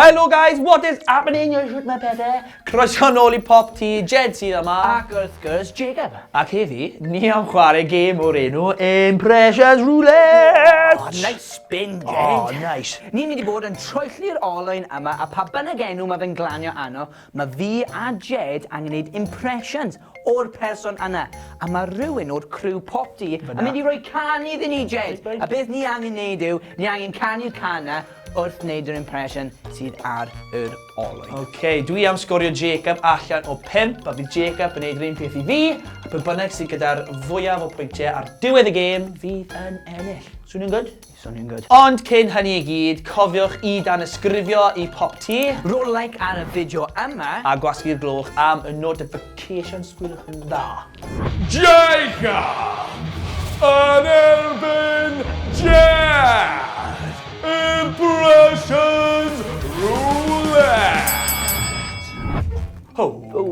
Hello guys, what is happening? Shwt mae pethau? Croeso nôl i Pop Tea, Jed sydd yma. Ac wrth gwrs, Jacob. Ac heddi, ni am chwarae gêm o'r enw Impressions Roulette! Oh, nice spin, Jed. Oh, nice. Ni'n mynd i bod yn troelli'r olwyn yma, a pa bynnag enw mae fe'n glanio arno, mae fi a Jed angen gwneud impressions o'r person yna. A mae rhywun o'r criw Pop Tea yn mynd i roi cân iddyn ni, Jed. A beth ni angen wneud yw, ni angen canu'r cân 'na wrth wneud yr impression sydd ar yr olwyn. Ok, dwi am sgorio Jacob allan o 5, a bydd Jacob yn neud yr un peth i fi, a pwy bynnag sydd gyda'r fwyaf o pwyntiau ar diwedd y gêm fydd yn ennill. Swnio'n good? Swnio'n good. Ond cyn hynny i gyd, cofiwch i danysgrifio i Pop Tea. Rho like ar y fideo yma. A gwasgu'r gloch am y notifications, gwelwch yn dda. Jacob yn erbyn Jed! Impressions Roulette! Ho! Oh,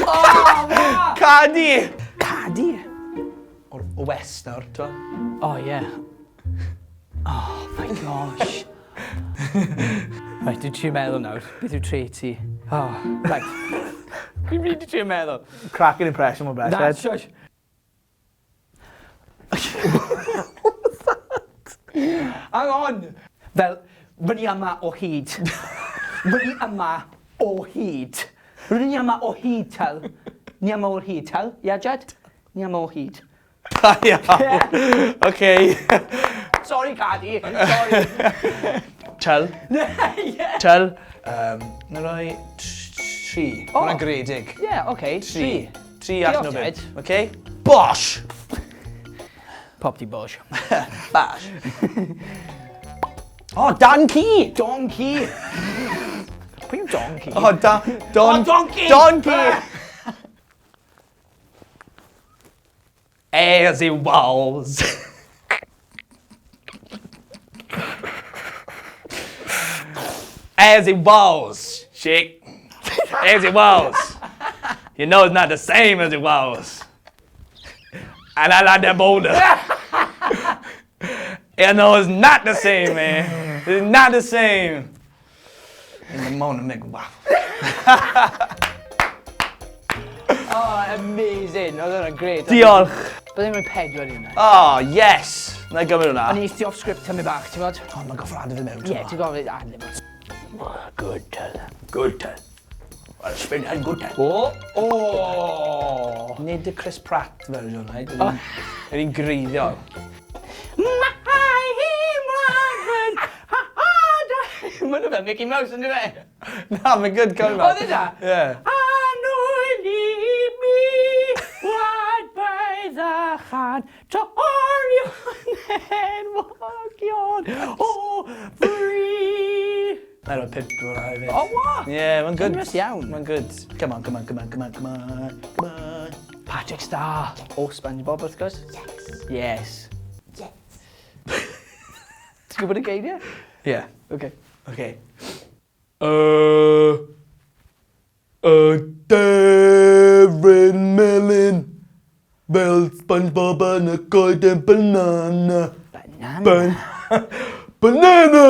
wow! Cadi! Cadi? O'r o West nawr, t'mo'? Oh, yeah. Oh, my gosh. Right, dwi'n trio meddwl nawr. Beth yw trait ti? Oh, right. Dwi'n really trio meddwl. Cracking impression o Na, Brexit. shush. What was that? Hang on! Fel, rydyn ni yma o hyd. Rydyn ni yma o hyd. Rydyn ni yma o hyd, Tal. Ni yma o hyd, Tal. Ie, Jed? Ni yma o hyd. Da iawn. Oce. Sorry, Cadi. Sorry. Tyl. Ie. Tyl. Um, na roi tri. O. Hwna'n gredig. Ie, oce. Tri. Tri allan o Diolch, bump. Jed. Oce? Bosh! Pop di bosh. Bash. O, Dan Key! Donkey! Pwy yw Donkey? O, da, Don... O, Donkey! Donkey! As it was. As it was, chick. As it was. You know it's not the same as it was. And I like that boulder. You know it's not the same, man. It's not the same. In the morning, make waffles. Oh, amazing. Oedd hwnna'n great. Diolch. Byddai'n rhoi pedwar i hwnna. Oh, yes! Na i gymryd hwnna. O'n i eistedd off script tymu bach, ti'n bod? O, mae'n goffod adl fi mewn. Ie, ti'n gofod adl fi. Good tell. Good tell. Well, spin and good tell. O! O! Nid y Chris Pratt version, right? Yr un greiddiol. Mae hi mlaen ha ha da. Mae nhw fel Mickey Mouse, yn dweud? Na, mae'n good cofio. Oedd e da? Ie. Annwyl i mi, wlad bydd a chan, torion enwogion o fri. Na i roi pump i hwnna hefyd. O, wa? Ie, mae'n good. Generous iawn. Mae'n good. Come on, come on, come on, come on, come on, come on. Patrick Star. O SpongeBob, wrth gwrs. Yes. Yes. Yes. Ti'n gwybod y geiriau? Ie. Okay. Okay. Deryn Melyn fel SpongeBob yn y goeden banana. Banana. Ban banana!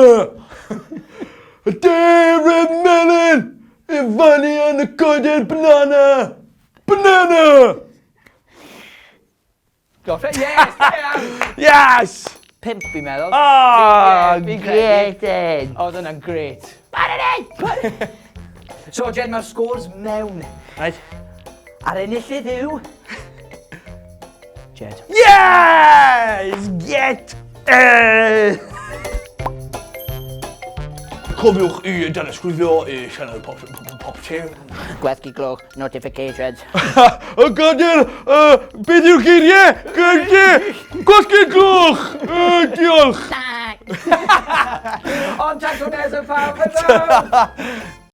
Deryn Melyn i fyny yn y goeden banana! Banana! Go for it. Yes! Yeah. Yes! Pump fi'n meddwl. Oh, Fi'n credu. get in. Oedd hwnna'n great. So, Jed, mae'r scores mewn. Right. A'r enillydd yw... Jed. Yes! Get in! Cofiwch i danysgrifio i sianel Pop, Pop, Pop Tea. Gwasgu gloch, notifications. Y gadael, beth yw'r geiriau? Geiriau! Gwasgu gloch! Diolch! Ond tan tro nesaf pawb, helo!